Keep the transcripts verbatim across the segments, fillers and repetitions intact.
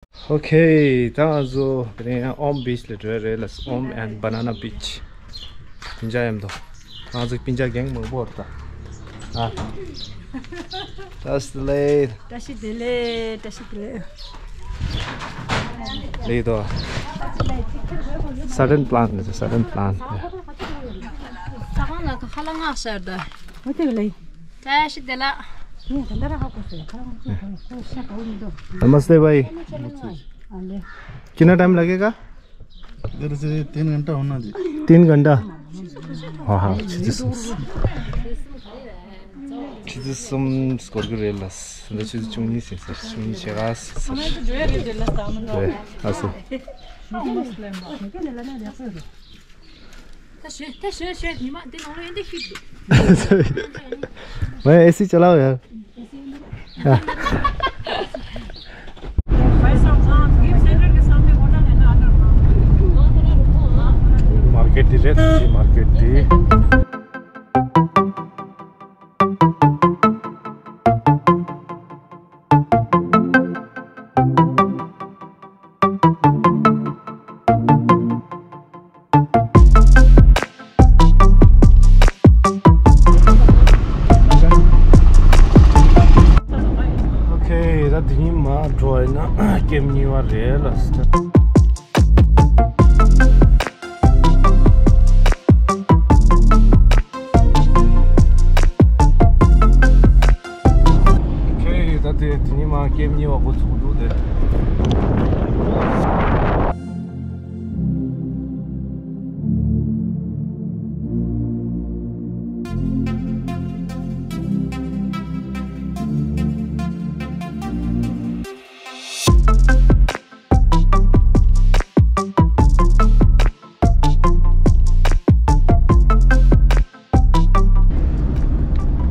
ཨོ་ཁེ། ད་ང་ཚོ་དེ་རིང་ཨོམ་བིཆ་ལ་འགྲོ་རེད་ལ། ཨོམ་ཨེན་ཌི་བྷ་ན་ན་བིཆ། སྤུན་ཀྱག་མཉམ་དུ། ང་ཚོ་སྤུན་ཀྱག་གེང་མང་པོ་རེད་ད། ཨ། བཀྲ་ཤིས་བདེ་ལེགས། བཀྲ་ཤིས་བདེ་ལེགས། བཀྲ་ཤིས་བདེ་ལེགས། ལེགས་དོ། Sudden plan རེད། Sudden plan། ས་ཁང་ལ་ཁ་ལག་མངགས་ཤར་ད། ཨོ་དེ་ལེགས། བཀྲ་ཤིས་བདེ་ལེགས། Namaste bhai. कितना टाइम लगेगा? इधर से तीन घंटा होना जी। तीन घंटा? हाँ, हाँ, ཆུ་ཚོད་གསུམ། ཆུ་ཚོད་གསུམ་འགོར་གི་རེད་ལ། འདི་ཆུ་ཚོད་བཅུ་གཉིས་ཟིན་ཟེར། བཅུ་གཉིས་ཕྱེད་ཀ་ཟིན་ཟེར། རེད། ཨ་སོ། ད་ཞོད་ད་ཞོད་ཞོད། ཉི་མ་འདི་ནང་ལོགས་ཡོད་འདི་ཤི་འདུག། भाई, एसी चलाओ यार। मार्केट दी रे, मार्केट दी। ཨོ་ཁེ། ད་དེ་ཉིན་མ་འགྲོ་བ་ཡིན་ན་ཀེམ་གཉིས་པ་རེད་ལ། ཁེ། ད་དེ་དེ་ཉིན་མ་ཀེམ་གཉིས་པ་འགོ་ཚུགས་འདུག་དེ། ད་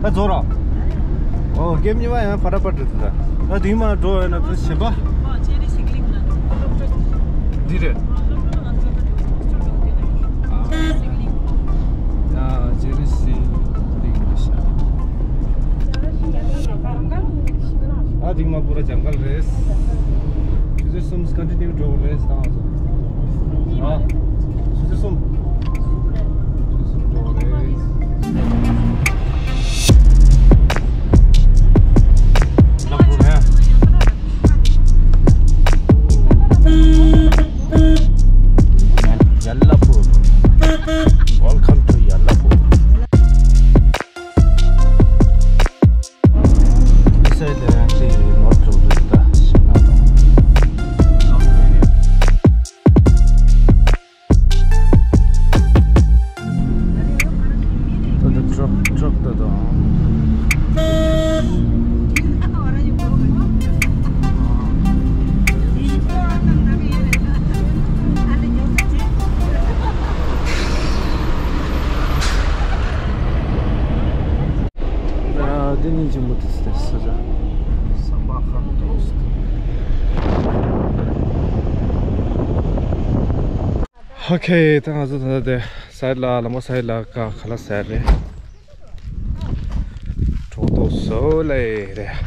རྫོགས་རོགས། ཨོ་ཀེམ་གཉིས་པ་ཡང་ཕ་ར་པ་འགྲོ་དུས་ད། ད་དེང་མ་འགྲོ་ཡོད་ན་དུ་བྱེད་པ། འདི་རེད། ཨ། ཨ་དེང་མ་པུ་ར་ཇང་གལ་རེད། ཆུ་ཚོད་གསུམ་ཀོན་ཊི་ནིའུ་འགྲོ་དགོས་རེད་ད་ང་ཚོ། ཨ། ཆུ་ཚོད་གསུམ། ཆུ་ཚོད་གསུམ་འགྲོ་དགོས་རེད། ལ་པུ་ར། ཡ་ལ་པུ། Welcome to Yellapur. This side ལ་ཡང་ཅིག་ནོར་འགྲོ་རེད་ད། ཤིང་ནགས་དང་། ད་ད་ཊྲག་ཊྲག་ད་དང་། ཨ། འདི་ནི་ཇུམ་བོ་ཏི་སི་ཏེ་ས་ཆ། ས་མ་ཁ་ཏོ་སི་ཏེ། ཨོ་ཁེ། ད་ང་ཚོ་ད་ལྟ་དེ་སའེ་ཌི་ལ། ལམ་ཁ་སའེ་ཌི་ལ་ཁ་ཁ་ལག་ཟ་རེད། གྲོགས་ཏོ་སོ་ལེ་རེད།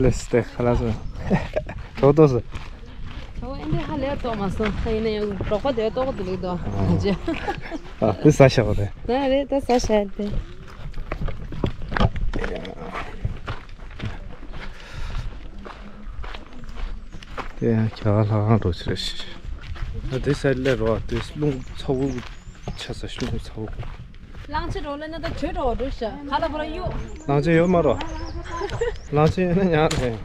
ལེ་སི་ཏེ་ཁ་ལག་ཟ། གྲོགས་ཏོ་སོ། ཨོ་ཨེ་འདི་ཧ་ལས་ཏོག་མ་སོང་། ད་ཡིན་ན་ཡང་རོགས་པ་དེ་ཏོག་ཏོ་ལུག་ཏོ། ཨ། ཨ་དེ་ཟ་ཤག་རེད། ད་རེད་ད་ཟ་ཤག་དེ། དེ་ཡང་ཁྱེད་ལྷ་ཁང་འགྲོ་ཕྱིར་ཞིག་ཨ་དེ་སའེ་ཌི་ལ་རོ། དེ་རླུང་ཚ་བོ་ཆ་ས་རླུང་ཚ་བོ། གླང་ཆེན་རོ་ལ་ན་ད་ཆོས་འགྲོ་འགྲོ་ཤ་ཁ་ལ་བོ་ར་གཡུག་གླང་ཆེན་ཡོད་མ་རོ། གླང་ཆེན་ཡོད་ན་ཉག་རེད།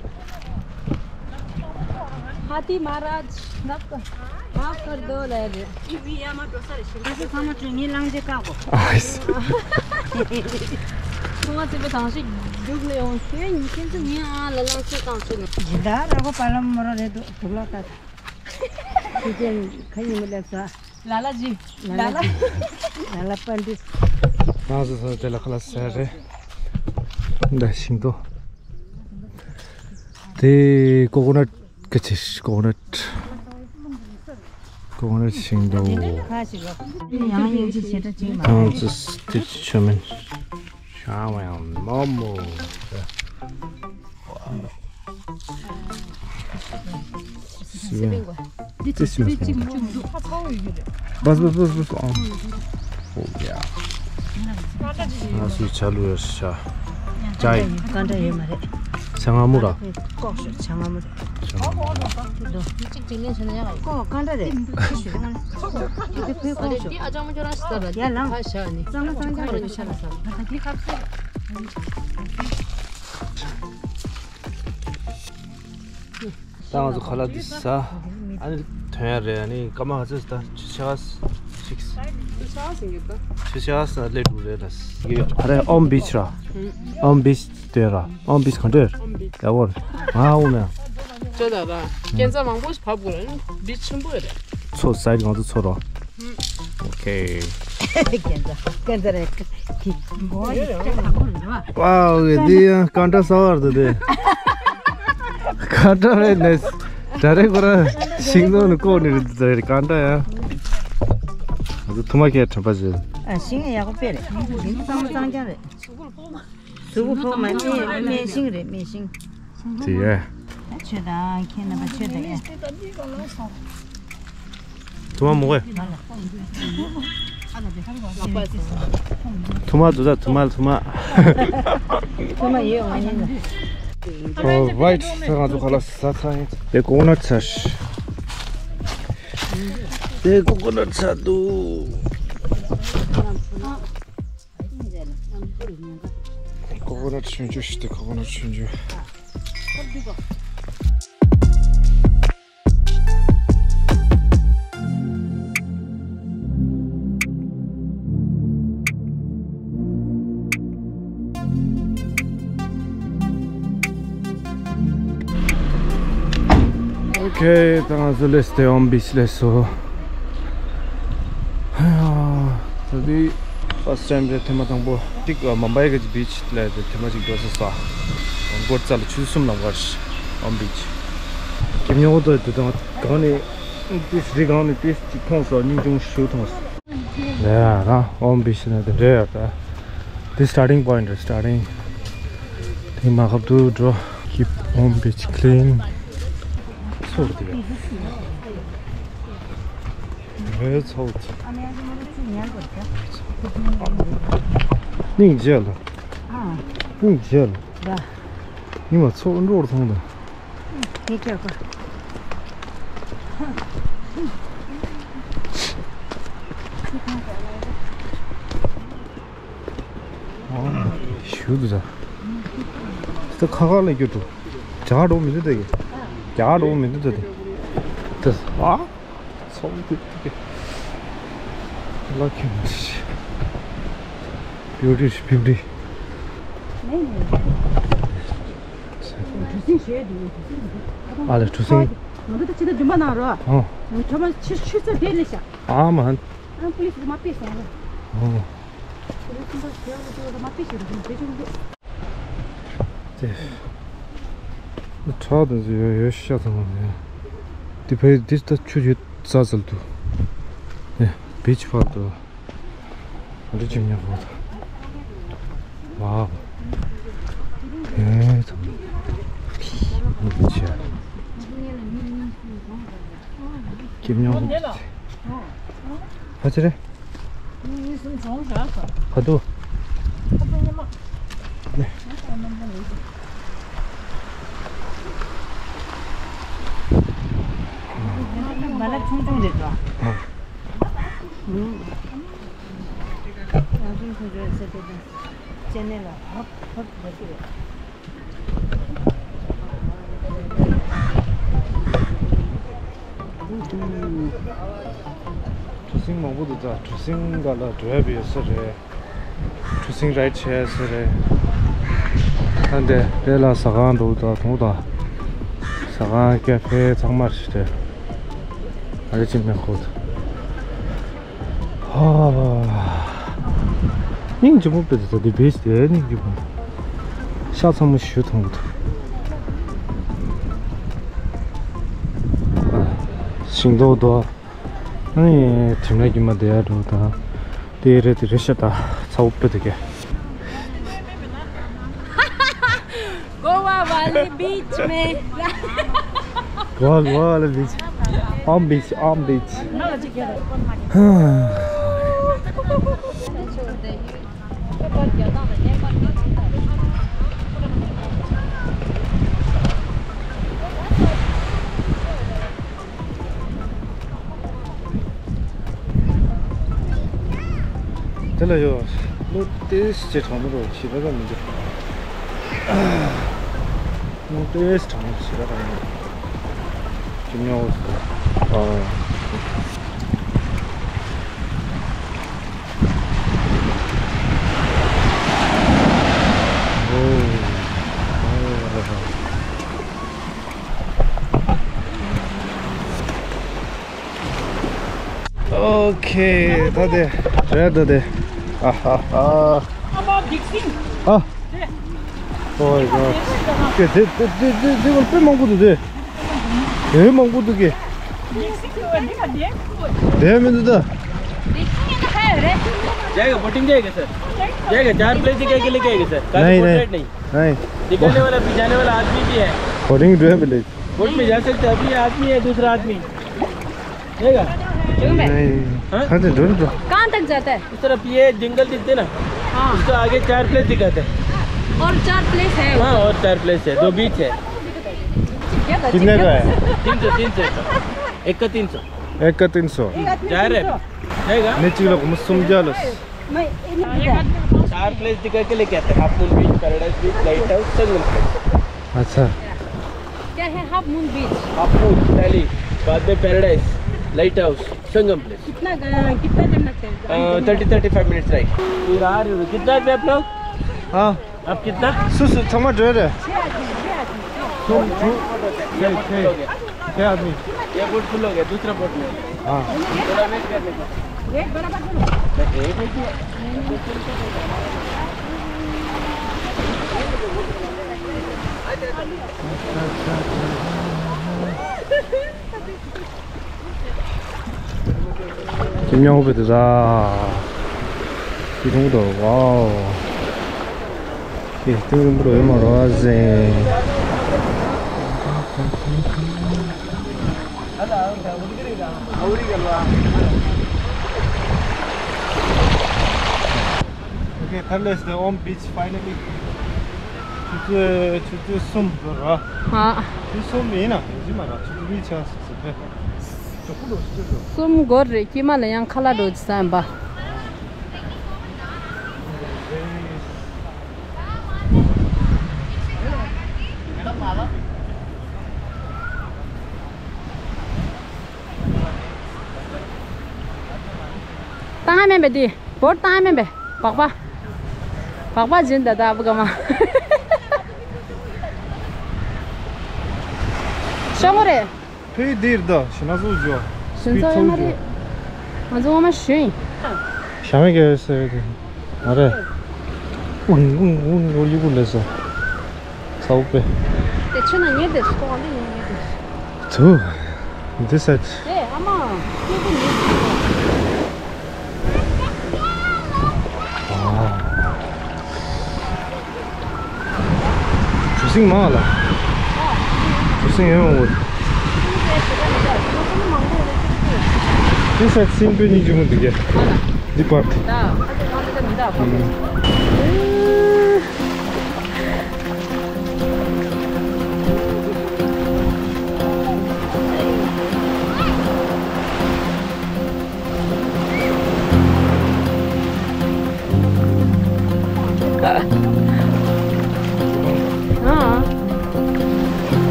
ཧ་ཏི་མ་ར་ཇ་ནབ་ཏོ་མ་ཁར་དོ་ལ་རེད། ཨ་ཤི་ཚང་མ་ཁྱོད་ངའི་གླང་ཆེན་བཀག་གོ། ཨ་ཤི། ཁྱོད་ང་ཚོ་པའི་དང་ཤིག་རྒྱུགས་ལས་འོང་ཁྱོད་ཉིན་ཁྱེད་ཚོ་ངའི་ཨ་ལ་གླང་ཆེན་བཏང་ཤོད་ནོ། ཇི་ལྟར་ར་གོ་པ་ལམ་མོ་ར་རེད་དོ་དུག་ལ་ཏ། ཁྱེད་ཅན་ཁ་ཉིན་མི་ལེབ་ས། ལ་ལ་ཇི། ལ་ལ། ལ་ལ་པ་འདི། ང་ཚོ་ཚོ་དེ་ལ་ཁ་ལག་ཟ་རེད། འདི་ཤིང་ཏོག་དེ་ཀོ་ཀོ་ནཊ་ག་ཅི་ཀོ་ཀོ་ནཊ། ཀོ་ཀོ་ནཊ་ཤིང་ཏོག་ཡང་ཡིན་གཅིག་བྱེད་འདྲ་གཅིག་མ། ང་ཚོ་དེ་ཆོ་མིན། ཤ་བ་ཡང་མོ་མོ། སི་པན་གོ། ཏི་སི་མ་སོང་། ཅིག་མ་འདུག་ཕ་ཚ་བོ་ཡོད་རེད། བས་བས་བས་བས། ཨང་། ཨོ་ཡ། ང་སུ་ཆ་ལུ་ཡོད་ཤ། ཅའི། ཀ་འདྲ་ཡོད་མ་རེད། ཆ་ང་མུ་ར། ཀོག་ཤོད་ཆ་ང་མུ་ར། ཆ་ང་མུ། ཅིག་ཅིག་ལེན་ཆ་ན་ཡང་། ཀོག་ཀ་འདྲ་རེད། ཁྱི་ཁྱི་ཁྱི་ཁྱི་ཁྱི་ཁྱི་ཁྱི་ཁྱི། ཨ་རེ་འདི་ཨ་ཅག་མོ་ཁྱོད་རང་ཤི་ད་ར། ཡ་ལང་། ཁ་ཤ་ནི། གཙང་མ་གཙང་རྐྱང་རེད། ཁ་ཤ་ལ་ས། ད་འདི་ཁ་ཤ། ད་ང་ཚོ་ཁ་ལག་འདི་ཟ། ཨ་ནི་ཐོན་ཡ་རེད། ཨ་ནི་སྐར་མ་ག་ཚོད་ད། ཆུ་ཆ་ཤིག་ཆུ་ཆ་ཤིག་ཡོད་ད། ཆུ་ཆ་ཤིག་སླེབས་འགྲོ་རེད་ད། ཡ་རེད། ཨོམ་བིཆ་ར། ཨོམ་བིཆ་དེ་ར། ཨོམ་བིཆ་ག་འདྲ་རེད། ཡ་བོར། ང་འོ་མེ། ཅོ་ད་ར། སྐྱེན་རྩ་མང་པོ་ཞིག་བབས་དགོས་རེད། བིཆ་ཆེན་པོ་རེད། ཚོ་སའིཌ་ང་ཚོ་ཚོ་ར། ཨོ་ཁེ། ཀན་ཛ་ཀན་ཛ་རེད། ཀི་མོ་ཡི་ཀན་ཛ་ཁོ་རེད་བ། ཝའོ། འདི་ཡང་ཀ་འདྲ་ཟ་བར་དུ་དེ། ཀ་འདྲ་རེད་ནས། ད་རེས་ཁོ་རང་ཤིང་ནང་ནས་བཀོག་ནས་རེད་དེ་རེད། ཀ་འདྲ་ཡང་། ང་ཚོ་ཐུ་མ་ཁའི་དྲན་པ་བྱེད། ཨ་ཤིང་ཡག་པོ་དཔེ་རེད། ཤིང་གཙང་མ་གཙང་རྐྱང་རེད། གཟུགས་པོ་ཕོག་མ་སྨན་སྨན་ཤིང་རེད། སྨན་ཤིང་། དེ་ཡས། ཆོས་དང་ཁྱེད་རྣམ་པ་ཆོས་དང་ཡ། ཐུ་མ་མོ་གས། ཐུ་མ་དུ་ད་ཐུ་མ་ཐུ་མ། ཐུ་མ་ཡོད་ང་ཉིད་ནི། Alright. ད་ང་ཚོ་ཁ་ལག་ཟ་ཚར་ཡིན། དེ་ཀོ་ཀོ་ནཊ་ཚར། དེ་ཀོ་ཀོ་ནཊ་ཚར་འདུག་ཀོ་ཀོ་ནཊ་ཆུང་ཆུང་ཞིག་སྟེ། ཀོ་ཀོ་ནཊ་ཆུང་ཆུང་། ཨོ་ཁེ། ད་ང་ཚོ་སླེབས་ཏེ་ཨོམ་བིཆ་སླེབས་སོང་། ཧ་ཡ། ད་དེ་ཕར་སི་ཊའིམ་རེད། ཐེངས་མ་དང་པོ་གཅིག་མུམ་བྷའི་གི་བིཆ་ལ་དེ་ཐེངས་མ་གཅིག་འགྲོ་ས་ས། ཨོམ་སྒོར་རྩ་ལ་ཆུ་ཚོད་གསུམ་ལམ་ཁར་ཨོམ་བིཆ། ཀེམ་ཉོ་གོ་ཏོ་དུ་དང་གང་ནས་ཏིས་རི་གང་ནས་ཏིས་གཅིག་མཐོང་སོང་། སྙིང་ཆུང་ཞུ་མཐོང་སོང་། ཡ་རང་ཨོམ་བིཆ་ན་དེ་འདྲ་ཡོད་ད། དེ་སི་ཊར་ཊིང་པོ་ཡིན་ཊི་རེད། སི་ཊར་ཊིང་། དེ་མ་ཁབ་ཏུ་འགྲོ། Keep Ombe Beach clean. ཚོར་དེ་ཡ། རེ་ཚོགས། སྙིང་རྗེ་ལ། སྙིང་རྗེ་ལ། ཉི་མ་ཚོགས་འགྲོར་མཐོང་དང་། ངས་སྐྱོར་གོ། ཞུ་དུ་ཟ། ད་ཁ་ཁ་ལ་སྐྱོར་འགྲོ། རྒྱག་འགྲོ་མི་འདུག་ད་གི། རྒྱག་འགྲོ་མི་འདུག་ད་དེ། ད་ཨ། ཚོགས་འདུ་དེ་གི། ལ་ཁྱོད་མི་ཤེས། བིའུ་ཊི་བིའུ་ཊི། གྲུ་གཟིངས་བཞེས་འདུག་གྲུ་གཟིངས་འདུག་ཨ་ལས་གྲུ་གཟིངས། ང་ཚོ་ད་ཕྱི་ཟླ་བདུན་པ་ནང་རོ། ཨོ། ཁྱོད་མ་ཆུ་ཆུ་ཚོད་དེ་ལས་ཤག་ཨ་མ། ཨ་པུ་ལིས་མ་པེ་སོང་རོ། ཨོ། པུ་ལིས་མ་པེ་སོང་རོ། དེ་ཆུང་འདུག་དེ། ཁྲག་དང་ཡོད་ཡོད་ཤ་ཚང་མ་ནས། དེ་ཕའི་དེ་ད་ཆུ་ཡོད་ཙ་ཙལ་དུ། ཨེ་བིཆ་ཕར་དུ། ཨ་འདྲ་ཅིག་ཉག་པོ་དང་། ཝའོ། ཨེ་ཚང་མ། ཨ་འདྲ་ཅིག་ཀེམ་ཉག་པོ། ཕ་ཆེ་རེ། ག་དུ། ནེ། མ་ལ་ཆུང་ཆུང་རེད་དོ། ཨ། ང་ཚོ་ཁོ་ཚོའི་ས་དེ་དང་ཅེ་ནེ་ལ་ཧོབ་ཧོབ་བྱེད་ཀྱི་རེད། གྲུ་གཟིངས་མང་པོ་འདུག་ད་གྲུ་གཟིངས་སྒང་ལ་འགྲོ་ཡ་ཡོད་ས་རེད། གྲུ་གཟིངས་རའིཌ་བྱེད་ས་རེད། ད་འདི་དེ་ལ་ཟ་ཁང་འདུག་ད་དོང་ད་ཟ་ཁང་ཀ་ཕེ་ཚང་མ་རེད་དེ། ཨ་རེ་ཅིག་མེད་ཁོ་ད། ཧ། སྙིང་རྗེ་མོ་དཔེ་དེ་ད་དེ་བེས་དེ་སྙིང་རྗེ་མོ། ཤ་ཚང་མ་ཞུ་ཐོང་གི་འདུག་ཤིང་ཏོག་དོ། ཨ་ནི་དྲིམ་ལ་གྱི་མ་བསྡད་ཡ་འགྲོ་དང་། དེ་རེད་དེ་རེད་ཤ་ད་ཚ་བོ་དཔེ་དེ་གས། Goa Valley Beach. Goa, Goa, the beach. On beach, on beach. དེ་ལ་ཡོད། ལོ་ཏེས་ཅེ་གྲང་མོ་རོ་ཞིག་ལ་མི་འདུག་ལོ་ཏེས་གྲང་མོ་ཞིག་ལ་མི་འདུག་ཅི་མྱོང་བ་ཟེར། ཨ། ཨོ། ཨོ། ཨོ་ཁེ། ད་དེ་རེད། ད་དེ། ཨ་ཧ་ཧ། ཨ། ཨོ་མའི་གོཌ། དེ་དེ་དེ་དེ་དེ་དེ་དཔེ་མང་པོ་འདུག་དེ། དེ་མང་པོ་འདུག་གི། དེ་མི་འདུག་ད། जाएगा, बोटिंग जाएगा सर। जाएगा, चार प्लेस दिखा के लेके आएगा सर। नहीं, बोट नहीं। राइड नहीं। नहीं। दिखाने वाला, पिजाने वाला आदमी भी है। बोटिंग जो है, बोट में जा सकते हैं, अभी आदमी है, दूसरा आदमी। देगा? नहीं। हाँ? हाँ, तो ढूंढ दो। कहाँ तक जाता है? उस तरफ ये जंगल दिखते ना? हाँ। उसको आगे चार प्लेस दिखाते हैं। और चार प्लेस है? हाँ, और चार प्लेस है, दो बीच है। क्या बच्चे, कितने का क्या है? तीन सौ, तीन सौ। एक का तीन सौ। एक का तीन सौ। जा रहे हैं। जाएगा? नहीं, चलो, हम समझा लो। चार प्लेस दिखा के लेके आते हैं, हाफ मून बीच, पैराडाइज बीच, लाइट हाउस, संगम प्लेस। अच्छा। क्या है हाफ मून बीच? हाफ मून पहली, बाद में पैराडाइज, लाइट हाउस, संगम प्लेस। कितना, अ, कितना टाइम लगता है? Thirty, thirty five minutes ride. फिर आ रहे हो, कितना है आप लोग? हाँ। आप कितना? सुसु, थमा ड्राइवर है। तुम, तुम, छह, छह, छह आदमी। ये बोट फुल हो गया, दूसरा बोट में। हाँ। थोड़ा वेट करने का। वेट बराबर करो। बस एक ही है। ཅི་མྱོང་བའི་དུས་ས། ཅི་མཐོང་དོ། ཝའོ། ཨེ། ཏིང་རིང་པོ་རོ་ཡོད་མ་རོ་ཨ་ཟེ། Okay, Thales the on beach finally. ཆུ་ཚོད་ཆུ་ཚོད་གསུམ་འགྲོ་ར། ཨ། ཆུ་ཚོད་གསུམ་ཡིན་ན་ཡིན་གྱི་མ་ར། ཆུ་ཚོད་གཉིས་ཆགས་སོང་ཟེར་ཕེ། གསུམ་འགོར་རེད། དཀྱིལ་མ་ལ་ཡང་ཁ་ལག་འགྲོ་ཅི་ས་ཡིན་པ། བཏང་ཡ་མེད་པས་འདི། བོར་བཏང་ཡ་མེད་པས། སྦག་སྦག་སྦག་སྦག་སྦྱིན་ད་ད་ཨ་བུ་ག་མ། ཤོག་ངོ་རེད། ཕེ་དེར་ད་ཤི་ན་བཟོ་འཇོ། ཤིན་ཚོ་ཡོད་མ་རེད། ང་ཚོ་ངོ་མ་ཞུ་ཡིན། ཞྭ་མེད་ཀྱི་ཟེར་གི་མ་རེད། ཨུང་ཨུང་ཨུང་ཨུང་ཡི་གུ་ལེ་ས། ས་འུ་པེ། དེ་ཆུ་ན་ཉེ་དེ་སུ་གཏོང་ལེ་ཡིན་ཉེ་དེ། ཐུ། འདི་ས། དེ་ཨ་མ། སྐྱེས་བུ་ཉེ་དེ། ཨ། གྲུ་གཟིངས་མང་ལ། གྲུ་གཟིངས་ཡོད་འོང་། དེ་ས་སྲིན་པོའི་སྙིང་རྗེ་མོ་འདུག་གས། འདི་པར་དེ། ཨ།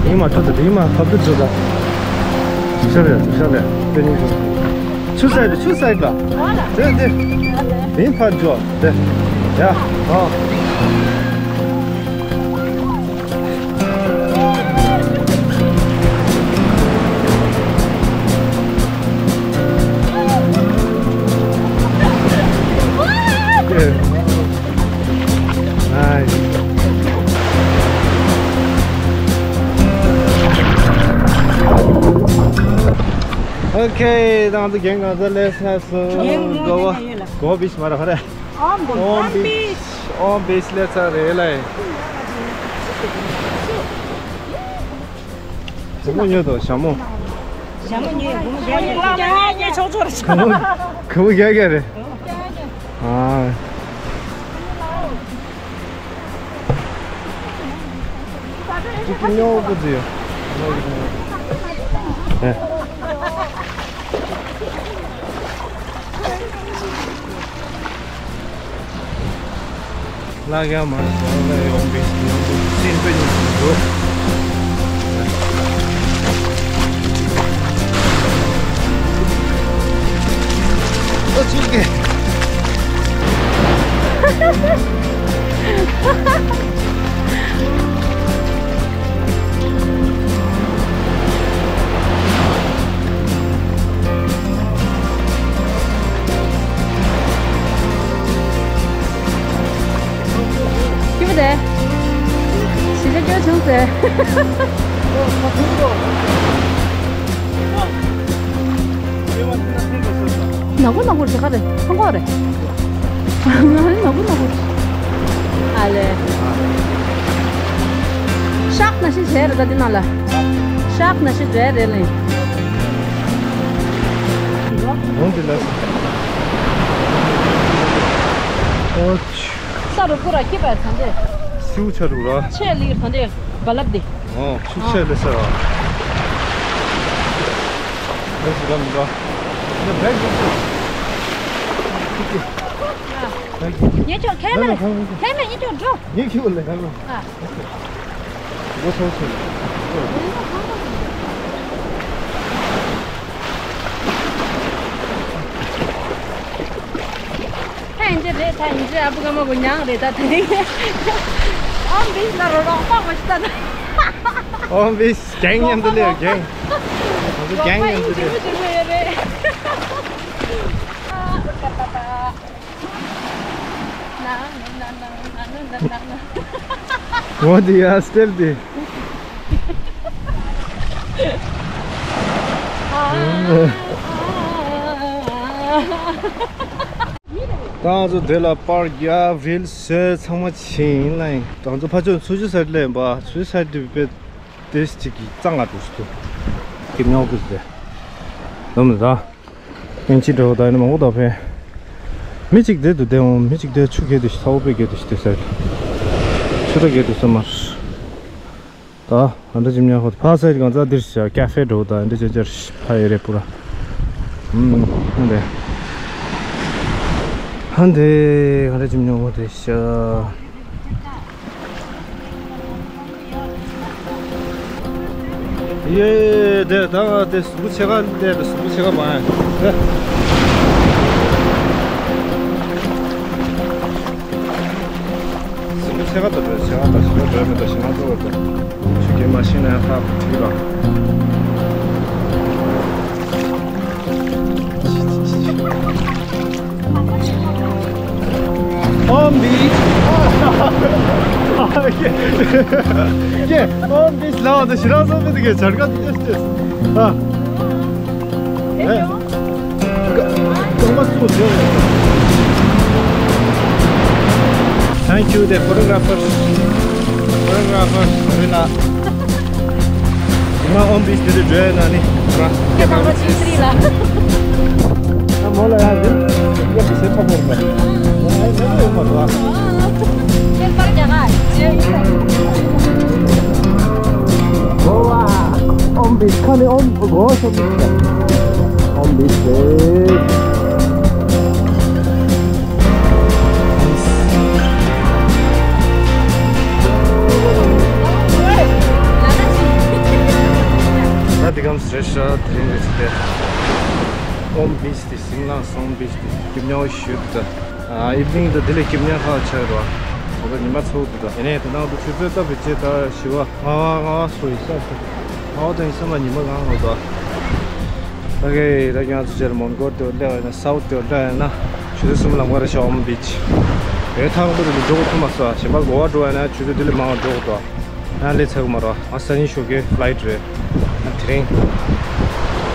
ཡིན་མ་ཐུབ་ད། ཡིན་མ་ཐབས་ཏུ་བྱེད་ད། ཤ་ལེ་ཤ་ལེ་དེ་ནི་ཆུ་ས་དེ་ཆུ་ས་ག་དེ་དེ་ཡིན་ཕར་འཇོག་དེ་ཡ་ཨ། ཨོ་ཁེ། ད་ང་ཚོ་རྒན་གང་ཚ་ལས་ས་སོ། རྒན་གང་ཚ་གོ་བ་ལས་ཡིན་ལ། གོ་བ་བིཆ་མ་ར་ཧ་ར། ཨོམ་བིཆ། ཨོམ་བིཆ། ཨོམ་བིཆ་ལས་ཚར་རེད་ལ། སྒོར་མོ་ཉོས་དང་ཞྭ་མོ། ཞྭ་མོ་ཉོས། སྒོར་མོ་བརྒྱ་ཉོས། སྒོར་མོ་བརྒྱ་ཉོས་ཆོག་ཆོག་རེད། སྒོར་མོ་སྒོར་མོ་བརྒྱ་བརྒྱ་རེད། ཨ། ཅིག་ཉོ་གི་ཟེར། ཨེ། ལ་ག་མ་སོང་ལ་ཡོང་པའི་སེམས་པ་ཉིད་དུ་འགྲོ། ཨོ་ཅིག་གེ། སྐྱིད་པོ་རེད། གཞིས་ཆགས་སྐྱོ་བྱུང་ཟེར། ནག་པོ་ནག་པོ་རེད། ག་རེ་ཧོང་ཀོང་རེད། ང་ནག་པོ་ནག་པོ། ཨ་ལེ། ཤག་ན་ཤི་བྱས་རེད་ད་འདི་ནང་ལ། ཤག་ན་ཤི་བྱས་རེད་ལེ། འོང་འདི་ལ། ཨོ། ས་རུ་ཀུ་ར་སྐྱིད་པ་ཚང་དེ། སིའུ་ཆ་རུ་ར། ཆེ་ལི་ཚང་དེ་བ་ལབ་དེ། ཨོ་ཤུགས་ཆེ་ལེ་ས་ར། ལེ་ས་ར་མི་ར། ཡ་བེག་ཡོད་ཚེ། ངེད་ཅོག་ཁེ་མེ་ཁེ་མེ་ངེད་ཅོག་འགྲོ། ངེད་ཁྱོད་ལས་ཁ་ལོ། ཨ། འགྲོ་སོང་ཚེ། ད་ཡིན་གྱི་རེད། ད་ཡིན་གྱི་ཨ་བུ་ཀ་མ་བུ་མྱང་རེད་ད་དེ་རིང་། ཨོམ་བིས་ལ་རོ་རོགས་པ་མ་ཤི་ད་ད། ཨོམ་བིས་གེང་མཉམ་དུ་སླེབས་གེང་། ང་ཚོ་གེང་མཉམ་དུ་སླེབས། རོགས་པ་ཡིན་གྱི་རེད། ཨ་ཨ་ད་ད་ད། འོ་དེ་ཡ་སྟེར་དེ། ད་ང་ཚོ་དེ་ལ་པར་རྒྱབ་རིལ་བཟོས་ཚང་མ་ཕྱིན་ལ་ཡིན། ད་ང་ཚོ་ཕ་ཆོས་ཚུ་ཆུ་སར་ལེན་པ་ཚུ་སར་དུ་པེ་ཏེས་ཅིག་གི་གཙང་ང་འགྲོ་སུ་དུ་གི་ཉོག་གི་ཟེ་ནམ་ད། ཨིན་ཅི་འགྲོ་ད་ནི་མང་པོ་ད་ཕན། མི་གཅིག་དེ་དུ་བསྡད་འོང་མི་གཅིག་དེ་ཆུ་གེ་དུ་ཞིག་ཚ་བོ་པེ་གེ་དུ་ཞིག་དེ་ཟེར། ཆུ་ད་གེ་དུ་ས་མར། ད་ཨ་འདྲ་ཅིམ་ཉ་ཧོ་ཕ་སའི་གང་ཙ་དིར་ཤ་ཀ་ཧྥེ་འགྲོ་ད་ཨ་འདྲ་ཅ་ཅར་ཕ་ཡེ་རེ་པུ་ར། ཨུམ་ཧན་དེ། ཧན་དེ་ཨ་འདྲ་ཅིམ་ཉ་ཧོ་དེ་ཤ། ཡེ་དེ་ད་དེ་སུ་ཆེ་ག་དེ་དེ་སུ་ཆེ་ག་མ་དེ། སུ་ཆེ་ག་དེ་དེ་ཆེ་ག་དེ་ཤི་དེ་མི་དེ་ཤི་ན་དེ་བར་དེ་ཆུ་གེ་མ་ཤི་ན་ཡང་ཐག་ཐིག་ལ། ཨོམ་བིས། ཀྱེ། ཀྱེ། ཨོམ་བིས་ལ་དེ་ཤི་རང་སོ་མི་དེ་གེ་ཆར་ག་དེ་ཅེས་ཅེས། ཨ། ཨེ། ཀ་ཀ་མ་སུ་དེ། Thank you the photographer. Photographer Rina. ང་ཨོམ་བིས་དེ་དུ་བྲོས་ན་ནི་ར། ཁྱེད་དང་པོ་ཆིག་སི་རི་ལ། ཨ་མོ་ལ་ཡ་དེ་ཡ་དེ་སེ་ཐོག་མོ་ར། ཨ་ཨ་ཨ་ཨ་ཨ། ཁྱེད་པར་རྒྱ་གར་ཇེ་ཡིན། ཨོ་ཝ། ཨོམ་བིས་ཁ་ནི་ཨོམ་གོ་ཤོ་ཨོམ་བིས་དེ། ད་འདི་གམ་སྲེ་ཤ་དེ་རིང་རེ་ཚེ་ཨོམ་བིས་དེ་སིང་ལང་སོང་བིས་དེ་སྐྱིབ་ཉོ་ཞུ་ད། ཨ་ཨིབ་ནིང་དུ་དེ་ལས་སྐྱིབ་ཉོ་ཁ་ཆག་རོ། ད་ཉི་མ་ཚོགས་དུ་ད་ཡིན་ནས་དེ་ནང་དུ་ཆུ་ཚོད་ལྟ་བུ་ཅེ་ད་ཞི་བ་ང་བ་ང་བ་སོ་ཡི་ས་དུ་ང་བ་དང་ཡིན་ས་མ་ཉི་མ་གང་རོ་ད། ད་གེ་ད་ང་ཚོ་ཅེར་མོན་གོར་དུ་ལེ་བ་ཡིན་ན་སའུ་ཐུ་ལེ་བ་ཡིན་ན་ཆུ་ཚོད་གསུམ་ལམ་ཁ་རེ་ཤོག་ཨོམ་བིས། ཡོད་ཐང་དུ་དུ་འགྲོ་ཐུབ་མ་སོ་ཞེ་པ་གོ་བ་འགྲོ་བ་ཡིན་ན་ཆུ་ཚོད་དེ་ལས་མང་བ་འགྲོ་དགོས་དོ། ཡང་ལས་ཚེག་མ་རོ་ཨ་ས་ནི་ཤོག་གེ་ཕ་ལའི་ཊི་རེད། ཨ་དེ་རིང་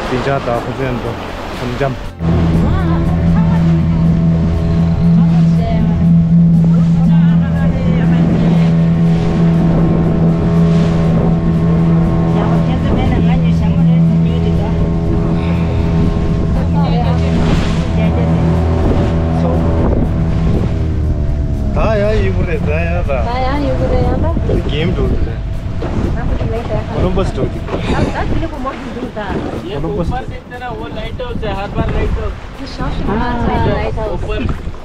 དེ་འཇག་ད་ཁོ་ཚོ་ཡང་འགྲོ་འཇམ་འཇམ། ये ऊपर देखते ना, वो लाइट हाउस है, हर बार लाइट हाउस। हाँ, लाइट हाउस। ऊपर।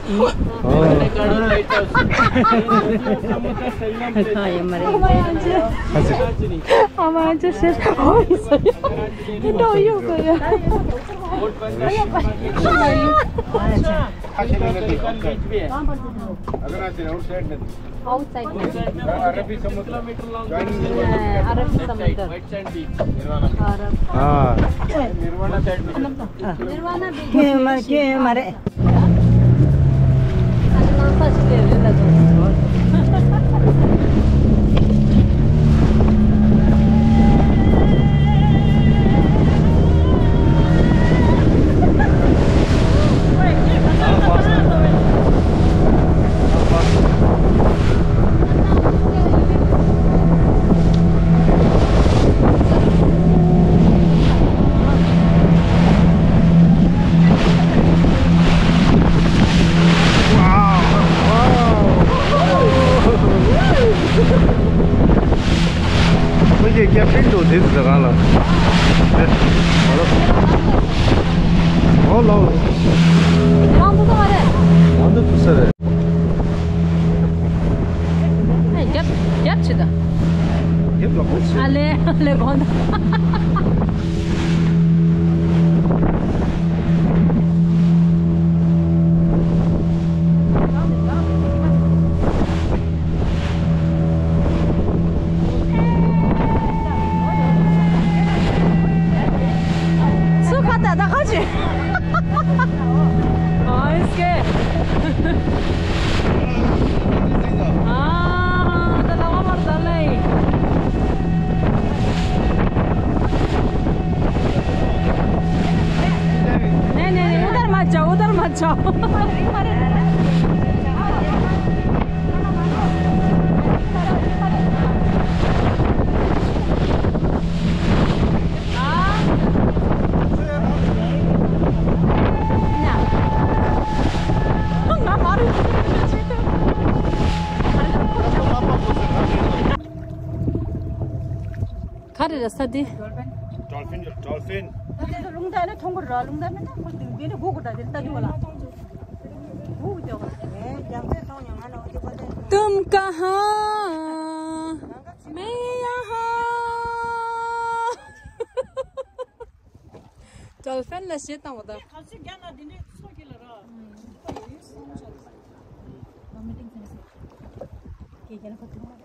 हाँ। मैंने कहा लाइट हाउस। हाँ, ये मरे। अच्छा। हाँ, वहाँ जो शेर। हाँ, ये सही। ये तो यूं कर। वोट बंद है। अच्छा। बीच में है। अगर आते हैं आउटसाइड में। आउटसाइड में। अरबी समुद्र। अरबी समुद्र। White sand beach. अरब। हाँ। Nirvana sand beach. Nirvana beach. के मारे, के मारे। ཁོ་གི་ཀེབ་ཊན་དུ་དེ་ཟེར་ག་ལ། ཨོ་ལོ། རང་དུ་དུ་མ་རེད། རང་དུ་དུ་ས་རེད། ཨེ་རྒྱབ་རྒྱབ་ཆེ་ད། རྒྱབ་ལ་ཁོ་ཆེ། ཨ་ལེ་ཨ་ལེ་གོང་ད། སུ་ཁ་ད་ད་ཁ་ཆེ། ཨ་ཨིན་སྐད། ཨ་ད་ལ་བ་མར་ད་ལེ། नहीं, नहीं, नहीं, उधर मत जाओ, उधर मत जाओ। ག་རེ་རེད་ས་འདི། ཌོལ་ཕིན་ཡོད། ཌོལ་ཕིན། ད་དེ་ཚོ་རླུང་རྟ་ནི་མཐོང་གི་རེད། རླུང་རྟ་མེད་ན་ཁོ་དེ་འདི་ནི་སྒུག་དགོས། ད་དེ་ལྟ་རྒྱུ་བ་ལ་སྒུག་དགོས་ཀྱི་རེད། तुम कहाँ मैं यहाँ। ཌོལ་ཕིན་ལ་གཞས་བཏང་བ་དང་། ག་ཚོད་རྒྱག་ན་འདི་ནས་ཚོ་གི་ལ་ར། ཁོ་ཡོད་སོང་ཆ། ཁོ་མི་ཏིང་ཚན་ཟེར། ཀྱེ་རྒྱ་ལ་ཁོ་ཐུག་མ་རེད།